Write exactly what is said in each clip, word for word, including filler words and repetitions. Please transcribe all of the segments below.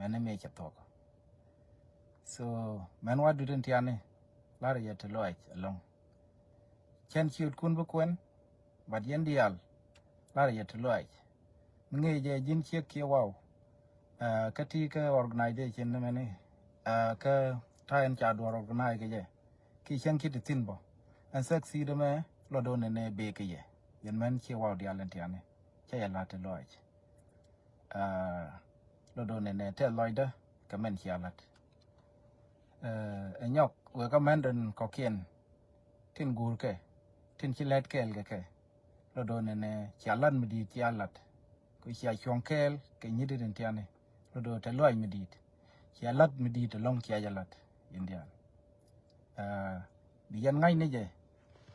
ni mëë cɛ thuɔk. So mɛn wa dut in tiani, lar yɛ ti lɔac alɔŋ. Cɛn ciötkun bi kuɛn, but yɛn diaal lar yɛ ti lɔac. Mi ŋi̱i̱c jɛ ji̱n ciek kiɛ waw. Kä ti kä organization ni mɛni kä ta̱a̱ in ca duɔr organize kɛ jɛ ki cäŋ ki ti thi̱n bɔ. Ɛn succeed mɛ lɔ do̱n ni nɛ bee kɛ yɛ. Yɛn mɛn ciɛ waw diaal in tiani cɛ yɛ lat ti lɔac. Lɔ do̱n ni nɛ tɛth lɔcdä kɛ mɛn cia lat. Ɛ nyɔk wek kä mɛn den kɔkiɛn tin guur kɛ tin ci lɛt kɛɛl kɛ kɛ. Lɔ do̱n ni nɛ cia lat mi di̱i̱t cia lat. Ku cia cuɔ̱ŋ kɛɛl kɛ nyit in tiani. Lɔ do̱n tɛ lɔac mi di̱i̱t cia lat mi di̱i̱t ɛlɔ̱ŋ cia jɛ lat in diaal. Bi yɛn ŋa̱cni jɛ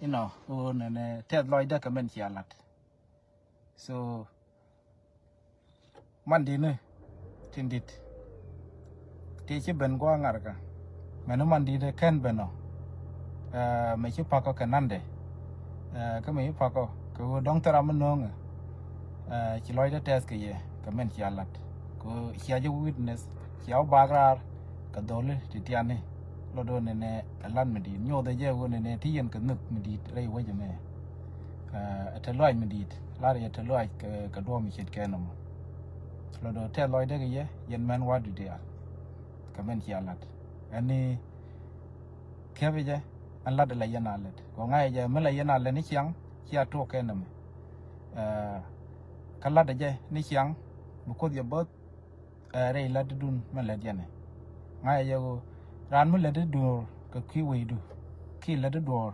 inɔ ɣöö nɛnɛ tɛth lɔcdä kɛ mɛn cia lat. So mandini tin dit ti ci ben gua̱a̱ ŋarkä. Mɛni mandit kɛn ben ɔ mɛ ci pakɔ kɛ nandɛ. Kä mɛ ci pakɔ kɛ ɣöö dɔ̱ŋ thil ram mi nööŋɛ. Ci lɔcdä tɛth kɛ yɛ kɛ mɛn cia lat kɛ ɣöö cia jɛ witness cia wä bak raar kɛ dholi ti tiani. Lɔ do̱n nɛnɛ ɛ lat mi di̱i̱t nyothɛ jɛ ɣöö nɛnɛ ti yɛn kɛ nhök mi di̱i̱t rɛy wecɛ mɛ. Ɛ tɛ lɔac mi di̱i̱t lar yɛ tɛ lɔac kɛ duɔ̱ɔ̱p mi ce̱tkɛ nɔmɔ. Lɔ do̱n tɛth lɔcdä kɛ yɛ yɛn mɛn wa dut diaal kɛ mɛn cia lat. Ɛni kiɛpɛ jɛ ɛn lat la yɛn a lät kɛ ŋa̱cɛ jɛ mi la yɛn a lät ni ciaŋ cia tuɔk kɛ nɛmɛ. Kä latdä jɛ ni ciaŋ mi kuoth yɛ bo̱th. Rɛy lätdun mi lät yɛn ɛ ŋa̱cɛ jɛ ɣöö raan mi lätdä duɔ̱ɔ̱r kɛ kui̱ wecdu ki lätdä duɔ̱ɔ̱r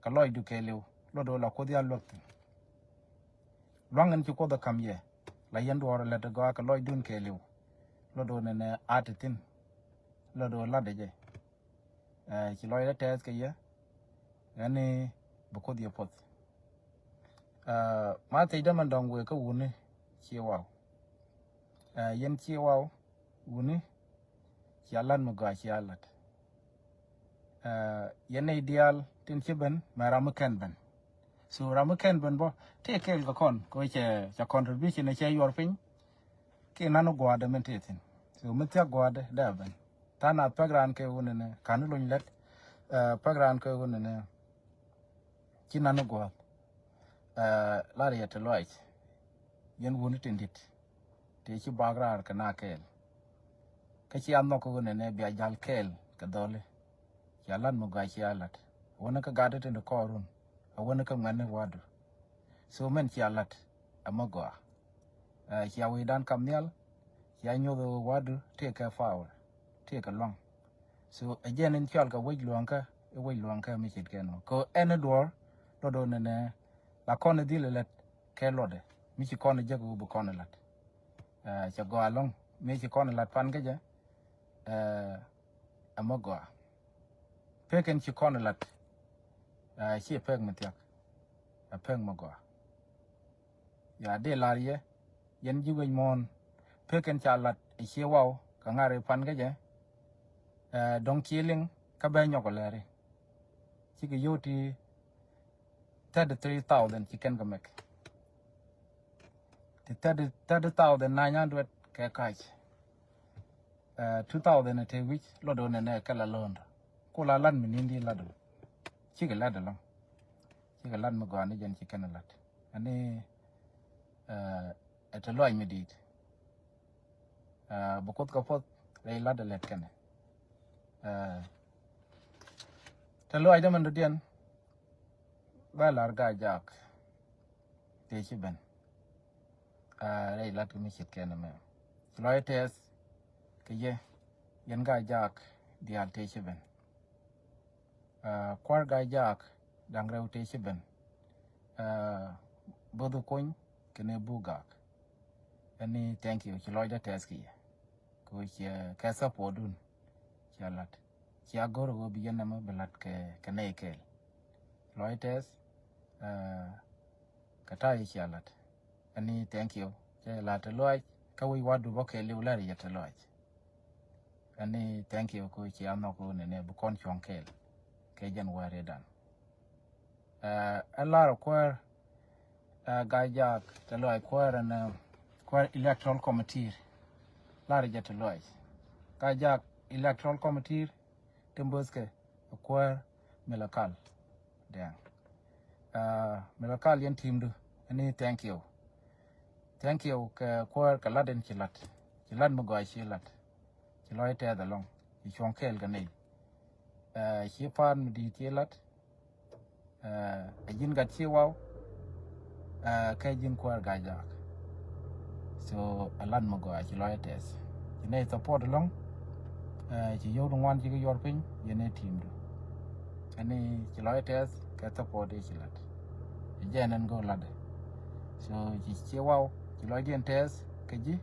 kɛ lɔcdu kɛɛliw. Lɔ do̱n la kuoth ya luäk thi̱n. Lua̱ŋ in ci kuoth ɛ ka̱m yɛ la yɛn duɔ̱ɔ̱r lät gɔaa kɛ lɔcdun kɛɛliw. Lɔ do̱n nɛnɛ a ti thi̱n. Lɔ do̱n latdä jɛ. Ci lɔcdä tɛth kɛ yɛ. Ɛni bi kuoth yɛ puɔth. Ma thiecdä mɛn dɔ̱ŋ wëë kä wuni ci waw. Yɛn ci waw wuni cia lat mi gɔaa cia lat. Yɛn nɛy diaal tin ci ben mɛ ram mi kɛn ben. So ram mi kɛn ben bä tëë kɛɛl kɛ kɔn kɛ cɛ contribution cɛ yuɔr piny. Ki nan gua̱a̱dɛ min tëë thi̱n so mi thiak gua̱a̱dɛ dee ben. Tha̱a̱ŋ a pek raan kɛ wun ɛnɛ ka̱n luny lɛt. Pek raan kɛ wun ɛnɛ ci nan gua̱a̱th. Lar yɛ ti lɔac yɛn wuni tin di̱t. Tëë ci bak raar kɛ na kɛɛl. Kä ci a nhɔk kɛ wun ɛnɛ bia jal kɛɛl kɛ dhɔli. Cia lat mi gɔaa cia lat. A wuni kä gatdä tin ti kɔɔrun a wuni kä ŋuɛ̈tni wadu. So mɛn cia lat a mi gɔaa. Cia wecdan kam nhial cia nyoth wadu tëë kɛ power tëë kɛ luaŋ. So ɛ jɛn in cɔal kɛ wec luaŋkä i̱ wec luaŋkä mi ce̱tkɛ nɔ kɛ ɛn i̱ duɔ̱ɔ̱r. Lɔ do̱n nɛnɛ la kɔn i̱ dhil ilɛt kɛ luɔtdɛ mi ci kɔn i̱ jek i̱ wä bi kɔn ilat. Cɛ gɔaa ɛlɔ̱ŋ mi ci kɔn ilat pan kä jɛ. Ɛmɛ gɔaa pek in ci kɔn ilat. Ci pek mi thiak ɛ pek mi gɔaa. Ya dee lar yɛ yɛn ji̱ wec muɔ̱ɔ̱n pek in ca lat ɛ cie waw kɛ ŋa̱r i̱ pan kä jɛ. Dɔ̱ŋ ci liŋ kä bɛ nyɔk ɛ lɛri. Cikɛ yio̱w ti thirty three thousand ci kɛn kɛ mɛk. Ti thirty thousand nine hundred kɛ kac. Two thousand te wi̱c lɔ do̱n nɛnɛ kɛ la lo̱o̱n. Ku la lat mi ni̱n di lat do̱n. Cikɛ lat ɛlɔ̱ŋ. Cikɛ lat mi gɔaa ni jɛn ci kɛn lat. Ani ɛ te luac mi di̱i̱t. Bi kuoth kɛ puɔth rɛy lat ɛ lɛt kɛnɛ. Te luac dämɛn dɔ̱diɛn. Bä lar Gaa Jaak tëë ci ben. Rɛy lat kɛ mi ce̱tkɛ nɛmɛ. Lɔc tɛth kɛ yɛ yɛn Gaa Jaak diaal tëë ci ben. Kua̱r Gaa Jaak da̱ŋ rɛw tëë ci ben. Bo̱th Kuny kɛnɛ Buk Gak. Ɛni thank you ci lɔcdä tɛth kɛ yɛ. Kɛ ɣöö ciɛ kɛ support dun. Cia lat cia go̱r ɣöö bi yɛn nɛmɛ bi lat kɛ kɛ nɛy kɛɛl. Lɔc tɛth kɛ ta̱a̱ yi cia lat. Ɛni thank you cɛ lat te lɔac kä wi̱c wa dupä kɛɛliw lar yɛ te lɔac. Ɛni thank you kɛ ɣöö cia nhɔk ɣöö nɛnɛ bi kɔn cuɔ̱ŋ kɛɛl kɛ jɛn wäär i̱dan. Ɛ lar kuäär Gaa Jaak te lɔac kuäär ɛn kuäär electoral committee. Lar jɛ ti luac. Ka jak electoral committee ti böthkɛ ɛ kuäär Milakal Dɛŋ. Milakal yɛn teamdu, ɛni thank you. Thank you kɛ kuäär kɛ lat in ci lat. Ci lat mi gɔaa ci lat. Ci lɔc tɛth ɛlɔŋ. Ci cuɔ̱ŋ kɛɛl kɛ nɛy. Ci pa̱a̱t mi di̱i̱t ci lat. Ɛ ji̱n gat ci waw. Kɛ ji̱n kuäär Gaajaak. So a lat mi gɔaa ci lɔc tɛth. Ci nɛy support ɛlɔŋ. Ci yio̱w di ŋuan ci kɛ yuɔr piny yɛn ɛ teamdu. Ɛni ci lɔc tɛth kɛ support i̱ ci lat. Jɛn ɛn go̱o̱k latdɛ. So ci ci waw ci lɔcdiɛn tɛth kɛ ji̱.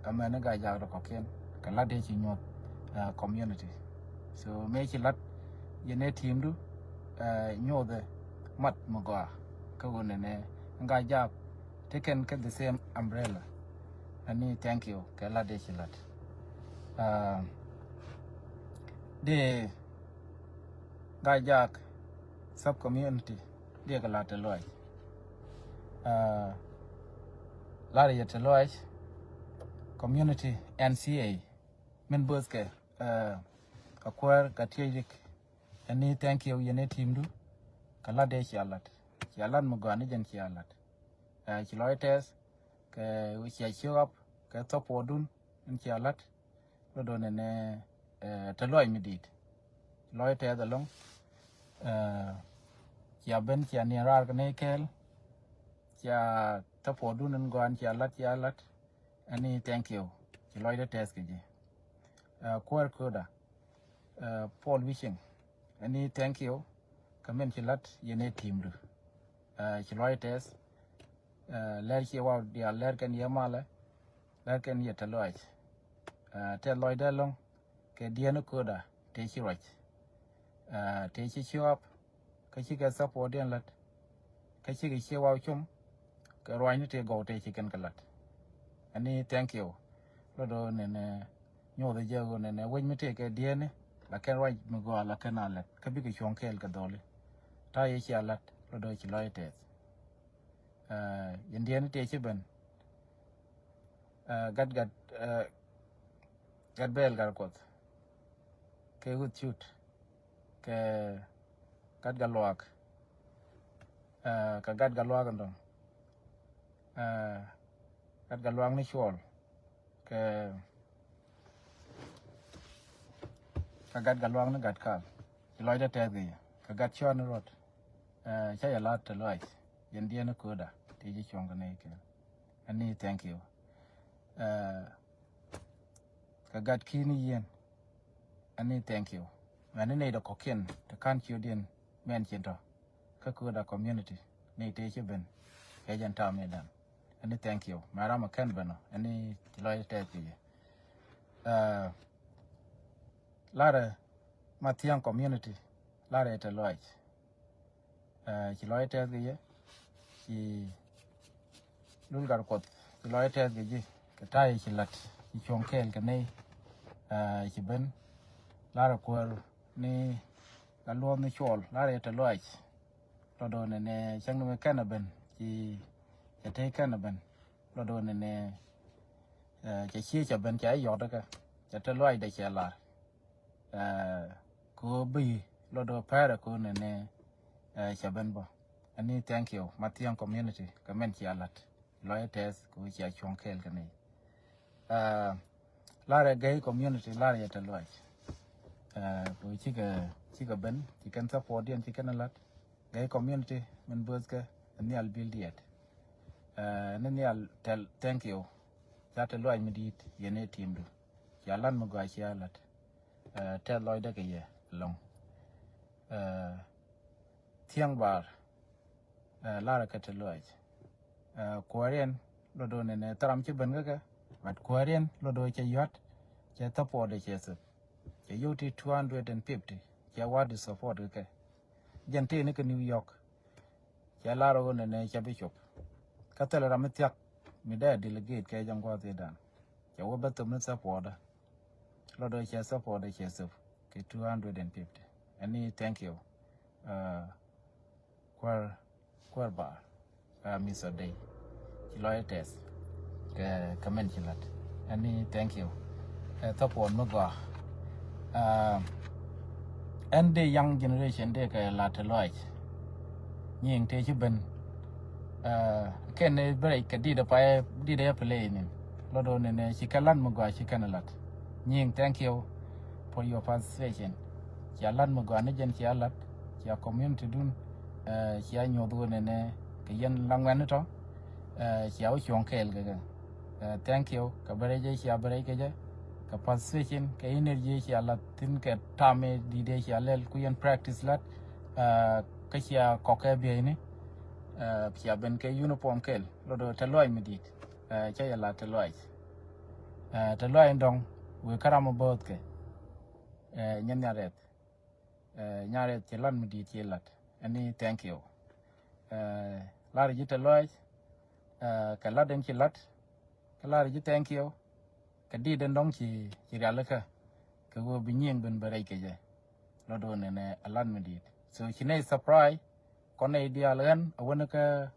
Amɛn i̱ Gaajaak rɔ kɔ̱kiɛn kɛ latdɛ ci nyuɔ̱th community. So mëë ci lat yɛn ɛ teamdu nyuɔthɛ mat mi gɔaa. Kä ɣöö nɛnɛ Gaajaak tekɛn kä the same umbrella. Ɛni thank you kɛ latdɛ ci lat. Dee Gaajaak sub community dee kɛ lat ti luac. Lar yɛ ti luac community N C A min böthkɛ a kuäär ka tiecdik. Ɛni thank you yɛn ɛ teamdu. Kɛ latdɛ cia lat, cia lat mi gɔaa ni jɛn cia lat. Ci lɔc tɛth kɛ cia ciek up kɛ support dun in cia lat. Lɔ do̱n ɛnɛ te luac mi di̱i̱t. Lɔc tɛth ɛlɔŋ. Cia ben cia niɛn raar kɛ nɛy kɛɛl. Cia support dun in gɔaa in cia lat cia lat. Ɛni thank you. Ci lɔcdɛ tɛth kɛ ji̱. Kuäär kööda Paul Wishing. Ɛni thank you. Kɛ min ci lat yɛn ɛ teamdu. Ci lɔc tɛth. Lɛr ci waw diaal lɛr kɛn yɛ malɛ. Lɛr kɛn yɛ te luac. Tɛth lɔcdɛ ɛlɔŋ kɛ diɛn kööda tëë ci ruac. Tëë ci ciek up kä cikɛ support diɛn lat. Kä cikɛ ciek waw com kɛ ruacni tëë gɔw tëë ci kɛn kɛ lat. Ɛni thank you. Lɔ do̱ nɛnɛ nyuɔth jɛ ɣöö nɛnɛ wec mi tëë kɛ diɛni la kɛn ruac mi gɔaa la kɛn a lat kä bikɛ cuɔ̱ŋ kɛɛl kɛ dhɔli. Ta̱a̱ yɛ cia lat lɔ do̱ ci lɔc tɛth. Yɛn diɛni tëë ci ben. Gat gat gat bɛɛl gat kuɔth. Kɛ wuth cut kɛ gat gat luaak. Kɛ gat gat luaak in dɔ̱ŋ. Gat gat luaak ni cuɔl kɛ kɛ gat gat luaak ni gat kal. Ci lɔcdɛ tɛth kɛ yɛ kɛ gat cuɔl ni ruɔt. Ca yɛ lat te luac yɛn diɛni kööda ti ci cuɔ̱ŋ kɛ nɛy kɛɛl. Ɛni thank you. Kɛ gat ki̱ni yien. Ɛni thank you. Mɛni nɛy dɔ kɔ̱kiɛn te ka̱n ciötdiɛn mɛn cin tɔ kä kööda community nɛy tëë ci ben kɛ jɛn ta̱a̱ mëëdan. Ɛni thank you. Mɛ ram ɛ kɛn ben ɔ ɛni ci lɔc tɛth kɛ yɛ. Larɛ Mathiaŋ community larɛ te luac. Ci lɔc tɛth kɛ yɛ ci lul gat kuɔth ci lɔc tɛth kɛ ji̱ kɛ ta̱yɛ ci lat ci cuɔ̱ŋ kɛɛl kɛ nɛy. Ci ben larɛ kuäär ni la luɔth ni cuɔl larɛ te luac. Lɔ do̱n nɛnɛ cäŋ ni mɛ kɛn a ben ci cɛ te kɛn a ben. Lɔ do̱n nɛnɛ cɛ cie cɛ ben cɛ yɔt kɛ cɛ te luac dɛ cɛ lar. Kɛ ɣöö bi lɔ do̱ pɛrɛ kɛ ɣöö nɛnɛ cɛ ben bä. Ɛni thank you Mathiaŋ community kɛ mɛn cia lat. Lɔc tɛth kɛ ɣöö cia cuɔ̱ŋ kɛɛl kɛ nɛy. Larɛ gay community larɛ yɛ te luac. Kɛ ɣöö cikɛ cikɛ ben ci kɛn support diɛn ci kɛn lat. Gay community min böthkɛ ɛ nhial bil diɛt. Ni nhial tɛl thank you. Ca te luac mi di̱i̱t yɛn ɛ teamdu. Cia lat mi gɔaa cia lat. Tɛth lɔcdɛ kɛ yɛ lɔŋ. Thiäŋ bar larɛ kɛ te luac. Kuääriɛn lɔ do̱n nɛnɛ thäram ci ben kä kɛ. But kuääriɛn lɔ do̱n cɛ yuat cɛ support cɛ thip. Cɛ yio̱w ti two hundred and fifty cɛ wa̱r di support kä kɛ. Jɛn tëë ni kɛ New York. Cɛ lar ɣöö nɛnɛ cɛ bi cop. Kä thilɛ ram mi thiak mi dee delegate kɛ jɛ ŋua̱thidan. Cɛ wä bä thop ni support. Lɔ do̱ cɛ support cɛ thop kɛ two hundred and fifty. Ɛni thank you. Kuäär kuäär bar. Mister Day ci lɔc tɛth kɛ kɛ mɛn ci lat. Ɛni thank you. Ɛ thɔpuɔn mi gɔaa. Ɛn dee young generation dee kɛ la te lɔac. Nyiŋ tëë ci ben. Kɛn ɛ break kɛ dit ɛ payɛ dit ɛ play ni. Lɔ do̱n ni nɛ ci kɛ lat mi gɔaa ci kɛn ɛ lat. Nyiŋ thank you for your participation. Cia lat mi gɔaa ni jɛn cia lat. Cia community dun. Cia nyuɔth wä ni nɛ kɛ yɛn la ŋuɛn ni tɔ. Cia wä cuɔ̱ŋ kɛɛl kɛ kɛ. Thank you kɛ bɛ rɛc cia bɛ rɛc kɛ jɛ kɛ participation kɛ energy cia lat thin kɛ tam mi di dee cia lɛl ku yɛn practice lat. Kä cia kɔk kɛ bieyni. Cia ben kɛ uniform kɛl lɔ do̱ te lɔac mi dit. Ca yɛ lat te lɔac. Te lɔac in dɔŋ wek kä ram mi bo̱o̱th kɛ. Nyɛn nhial rɛth. Nyarɛ ci lat mi dit ci lat. Ɛni thank you. Lar ji̱ te lɔac. Kɛ lat den ci lat. Kɛ lar ji̱ thank you. Kɛ dit den dɔŋ ci ci rialikä. Kɛ wä bi nyiŋ ben bɛ rɛc kɛ jɛ. Lɔ do̱n nɛ nɛ a lat mi dit so ci nɛ surprise. Kɔn nɛ diaal ɣän a wänä kä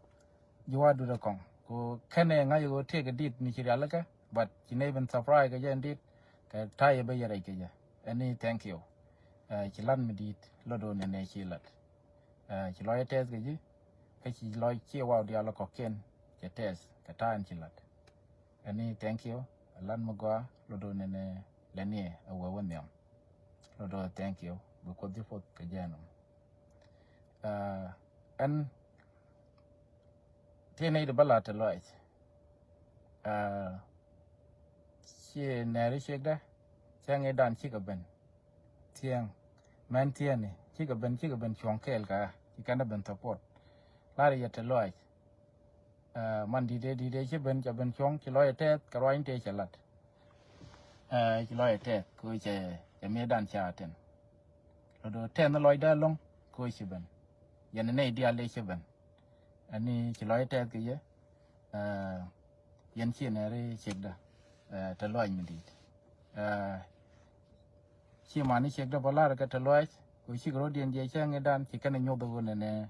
ji̱ wa dut a kɔŋ ko kɛnɛ ŋa̱c ɣöö tëëk a dit ni ci rialikä. But ci nɛ ben surprise kɛ jɛ in dit kɛ ta̱yɛ bä yɛ rɛc kɛ jɛ. Ɛni thank you. Ci lat mi dit lɔ do̱n nɛ nɛ ci lat. Ci lɔc tɛth kɛ ji̱ kä ci lɔc ci wa diaal a kɔkiɛn. Cɛ tɛth kɛ ta̱a̱n ci lat. Ɛni thank you. A lat mi gɔaa lɔ do̱n nɛ nɛ lɛ niɛ a wee wä nhiam. Lɔ do̱n thank you bi kuoth ji̱ puɔth kɛ jɛ ɛnɔ. Ɛn ti nɛy di bä la te lɔac. Ci nɛri ciekdä cäŋ i̱ dan cikɛ ben. Thiɛŋ mɛn thiɛni cikɛ ben cikɛ ben cuɔ̱ŋ kɛɛl kä ci kɛn dä ben support. Lar yɛ te lɔac. Man di̱t dee di̱t dee ci ben ca ben cuɔ̱ŋ ci lɔac tɛth kɛ ruany tëë cɛ lat. Ci lɔac tɛth ko cɛ cɛ mi dan ca ten. Lɔ do̱ tɛth ni lɔac dee lo̱ŋ ko ci ben. Yɛn nɛy diaal dee ci ben. Ɛni ci lɔc tɛth kɛ yɛ. Yɛn ci nɛri ciekdä te lɔac mi di̱i̱t. Ci mani ciekdä bä lar kɛ te lɔac ko cik rɔ̱diɛn jɛ cɛ ŋi̱dan ci kɛn nyuɔth ɣöö nɛnɛ.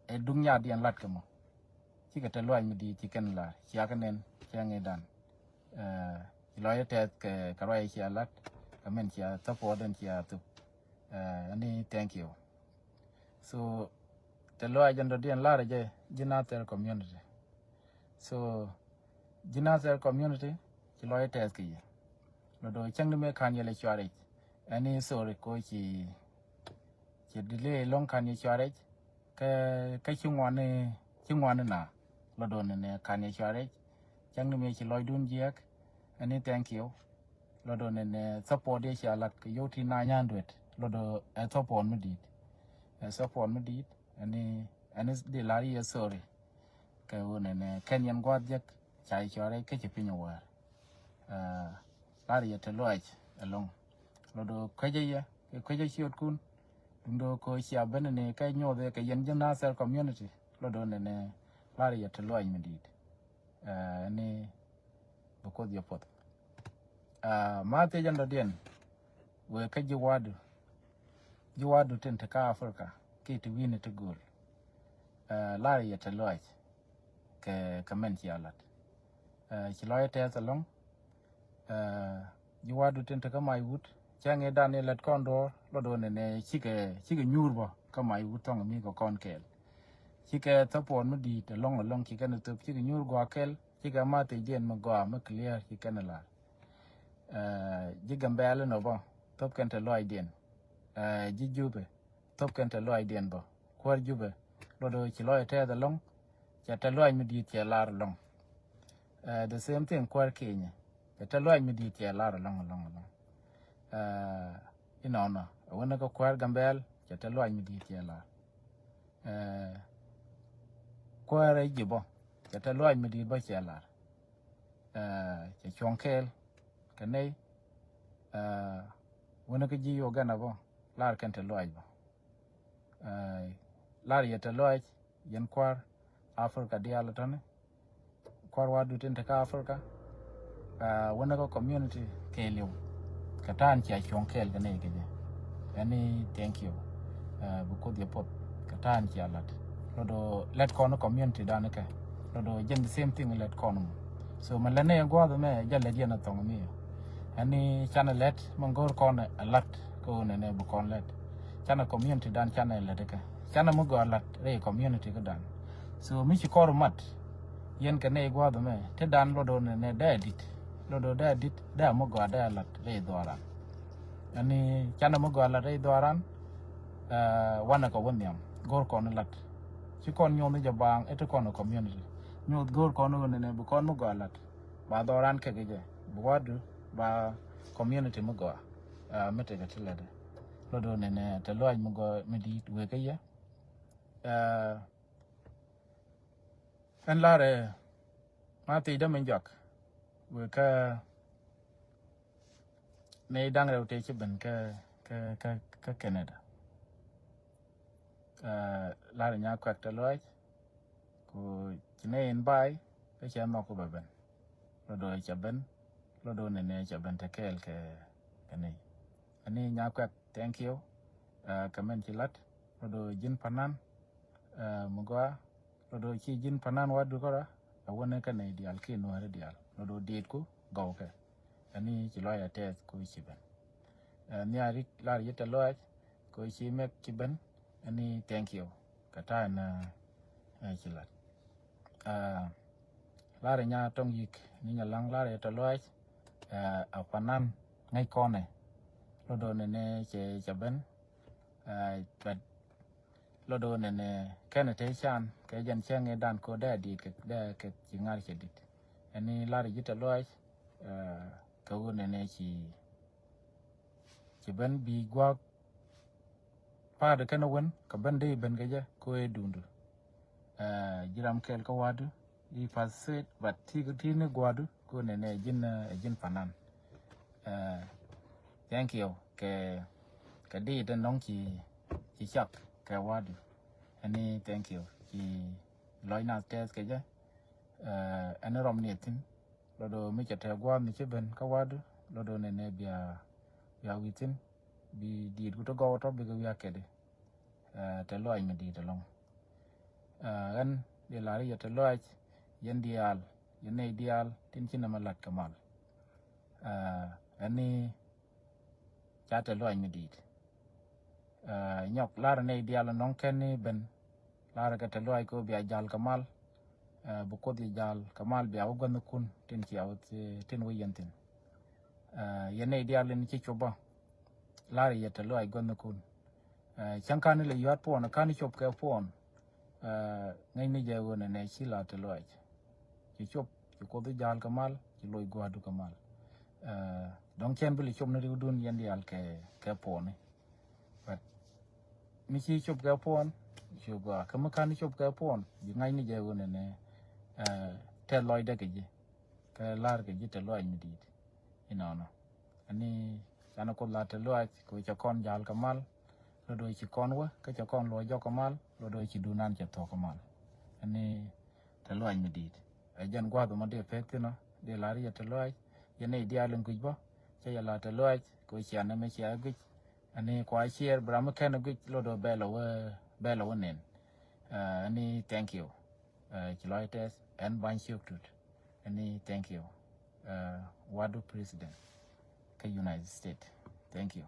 Ɛ duŋ nyaatdiɛn lat kɛ mɔ cikɛ te lɔac mi di̱i̱t ci kɛn lar ciakä nɛn cɛ ŋi̱dan. Ci lɔc tɛth kɛ ruac cia lat kɛ min cia thäpuɔt ɛn cia thuk. Ɛni thank you. So te lɔac jɛn dɔ̱diɛn lar jɛ ji̱ Nathɛr community. So ji̱ Nathɛr community ci lɔac tɛth kɛ yɛ. Lɔ do̱ cäŋ ni mëë ka̱n yɛl ɛ cuaric. Ɛni sorry ko ci ci delay lɔŋ ka̱n yɛ cuaric. Kä kä ci ŋuani ci ŋuani na lɔ do̱n ni ka̱n yɛ cuaric. Cäŋ ni mëë ci lɔcdun jiɛk. Ɛni thank you. Lɔ do̱ nɛnɛ support yɛ cia lat kɛ yio̱w ti na nyan duet lɔ do̱ ɛ support mi di̱i̱t. Ɛ support mi di̱i̱t ɛni ɛni di lar yɛ sorry. Kɛ ɣöö nɛnɛ kɛn yɛn gua̱a̱th jek ca yɛ cuarɛ kä ci piny ɛ wäär. Lar yɛ te lɔac ɛlɔ̱ŋ lɔ do̱ kuecä yɛ kɛ kuecä ciötkun. Duŋ do̱ kɛ cia ben ni kɛ nyuɔth yɛ kɛ yɛn ji̱ Nathɛr community lɔ do̱ nɛnɛ lar yɛ te lɔac mi di̱i̱t. Ɛni bi kuoth yɛ puɔth. Ma thiec ɛn dɔ̱diɛn wëë kä ji̱ wadu ji̱ wadu tin te kä Africa kiɛ ti wi̱i̱ni ti gööl. Lar yɛ te lɔac kɛ kɛ mɛn cia lat. Ci lɔc tɛth ɛlɔ̱ŋ. Ji̱ wadu tin te kä mac wut cäŋ i̱ dan i̱ lät kɔn duɔ̱ɔ̱r lɔ do̱n nɛnɛ cikɛ cikɛ nyuur bä kä mac wut thɔŋ mi kɛ kɔn kɛɛl. Cikɛ thäpuɔn mi di̱i̱t ɛlɔ̱ŋ ɛlɔ̱ŋ cikɛ ni thöp cikɛ nyuur gua̱a̱ kɛl. Cikɛ ma thiecdiɛn mi gɔaa mi clear ci kɛn lar. Ji̱ Gambɛl inɔ bä thop kɛn te lɔaacdiɛn. Ji̱ Jubɛ thop kɛn te lɔaacdiɛn bä kuäär Jubɛ. Luɔt ci lɔac tɛth ɛlɔ̱ŋ. Cɛ te lɔac mi di̱i̱t cɛ lar ɛlɔ̱ŋ. The same thing kuäär Kenya cɛ te lɔac mi di̱i̱t cɛ lar ɛlɔ̱ŋ ɛlɔ̱ŋ ɛlɔ̱ŋ. Inɔnɔ ɛ wänä kä kuäär Gambɛl cɛ te lɔac mi di̱i̱t cɛ lar. Kuäär ɛ ji̱ bä cɛ te luaac mi di̱i̱t bä cɛ lar. Cɛ cuɔ̱ŋ kɛɛl kɛ nɛy. Wänä kä ji̱ Uganda bä lar kɛn te luaac bä. Lar yɛ te luaac yɛn kua̱r Africa diaal tɔ̱ni. Kua̱r wa dutin te kä Africa. Wänä kä community kɛɛliw kɛ ta̱a̱n cia cuɔ̱ŋ kɛɛl kɛ nɛy kɛ jɛ. Ɛni thank you. Bi kuoth yɛ puɔth kɛ ta̱a̱n cia lat. Lɔt ɔ lɛt kɔn community dan kɛ lɔt ɔ jɛn the same thing lɛt kɔn mɔ. So mɛ lɛ ni gua̱a̱th mɛ jɛ lɛ diɛn a thɔŋ mi. Ɛni canɛ lɛt mɛ go̱o̱r kɔn a lat kɛ wun ɛnɛ bi kɔn lɛt. Canɛ community dan canɛ lɛt kɛ. Canɛ mi gɔaa lat rɛy community kɛ dan. So mi ci kɔr mat yɛn kɛ ni gua̱a̱th mɛ ti dan lɔt wun ɛnɛ dee a dit. Lɔt wun dee a dit dee a mi gɔaa dee a lat rɛy dhuaran. Ɛni canɛ mi gɔaa lat rɛy dhuaran. Wanɛ kɛ wä nhiam go̱o̱r kɔn lat. Ci kɔn nyuɔth ni jɛ baaŋ iti kɔn community. Nyuɔth go̱o̱r kɔn wun ɛnɛ bi kɔn mi gɔaa lat. Ba dhɔran kɛ kɛ jɛ bi wadu ba community mi gɔaa. Mi tekɛ ti lɛtɛ lɔt wun ɛnɛ te luac mi gɔaa mi di̱i̱t wek kɛ yɛ. Ɛn larɛ ma thiec dämɛ jɔak wek kä ni da̱ŋ rɛw tëë ci ben kä kä kä kä Canada. Larɛ nya kuɛk te luac ku ci ni in bay kä cɛ nhɔk ku bɛ ben. Lɔt wun cɛ ben lɔt wun nɛnɛ cɛ ben te kɛɛl kɛ kɛ ni. Ɛni nya kuɛk thank you. Kɛ mɛn ci lat lɔt wun ji̱n panan mi gɔaa. Lɔt wun ci ji̱n panan wadu kɔra a wunɛ kɛ ni diaal ki nuɔri diaal lɔt wun diit ku gɔw kɛ. Ɛni ci luac a tɛth ku ci ben. Ni a rik lar yi te luac ku ci mɛk ci ben. Ɛni thank you kɛ ta̱a̱ ɛn ci lat. Lar nya tɔŋ yik ni nya laŋ lar yi te luac. A panan ŋäc kɔnɛ lɔt wun nɛnɛ cɛ cɛ ben. But lɔt wun nɛnɛ kɛnɛ te can kɛ jɛn cɛ ŋɛ dan ko dee a dit kɛ dee kɛ ci ŋar cɛ dit. Ɛni lar yi te luac kɛ wun nɛnɛ ci ci ben bi guak. Pa̱a̱t kɛn wän kɛ ben dee ben kɛ jɛ ko ɛ dundu. Jiram kɛɛl kä wadu i path set but ti ti ni guadu ko nɛnɛ ji̱n ji̱n panan. Thank you kɛ kɛ di den nɔŋ ci ci cak kɛ wadu. Ɛni thank you ci lɔc nath tɛth kɛ jɛ. Ɛni rɔm ni thin lɔt wun mi cɛ tɛ gua̱a̱th mi ci ben kä wadu lɔt wun nɛnɛ bia bia wi̱thin. Bi diit ku ti gɔw tɔ bikɛ wiak kɛdi. Te luac mi diit ɛlɔŋ. Ɣän di lar yɛ te luac yɛn diaal yɛn nɛy diaal tin ci nɛmɛ lat kɛ mal. Ɛni ca te luac mi diit. Nyɔk lar nɛy diaal nɔŋ kɛn ni ben lar kɛ te luac ko bia jal kɛ mal. Bi kuoth yi jal kɛ mal bia wä guänh kun tin cia wä tin wä yɛn thin. Yɛn nɛy diaal in ci cop bä lar yɛ te luac guänh kun. Cäŋ kan ilɛ yuat puɔn kan cop kɛ puɔn. Ŋäcni jɛ ɣöö nɛnɛ ci la te luac. Ci cop ci kuoth i̱ ja̱a̱l kɛ mal ci loc gua̱a̱du kɛ mal. Dɔ̱ŋ cɛn bi lɛ cop ni riwdun yɛn diaal kɛ kɛ puɔni. But mi ci cop kɛ puɔn ci gɔaa kä mi ka̱n cop kɛ puɔn bi ŋa̱cni jɛ ɣöö nɛnɛ. Tɛth lɔcdɛ kɛ ji̱ kɛ la̱r kɛ ji̱ te luac mi di̱i̱t. Inɔnɔ ɛni canɛ kuoth la te luac kɛ cɛ kɔn ja̱a̱l kɛ mal. Lɔ do̱ ci kɔn wä kä cɛ kɔn luɔc jɔk kɛ mal lɔ do̱ ci dunan cɛ thuɔ̱k kɛ mal. Ɛni te luac mi di̱i̱t. Ɛ jɛn gua̱th mɔ dee pek thinɔ dee la̱r yɛ te luac. Yɛn nɛy diaal in guic bä cɛ yɛ la te luac kɛ cian ɛmɛ cia guic. Ɛni kua ciɛɛr bi ram mi kɛn guic lɔ do̱ bɛl ɛ wä bɛl ɛ wä nen. Ɛni thank you. Ci lɔc tɛth ɛn bany ciök tut. Ɛni thank you. Wadu president kä United States. Thank you.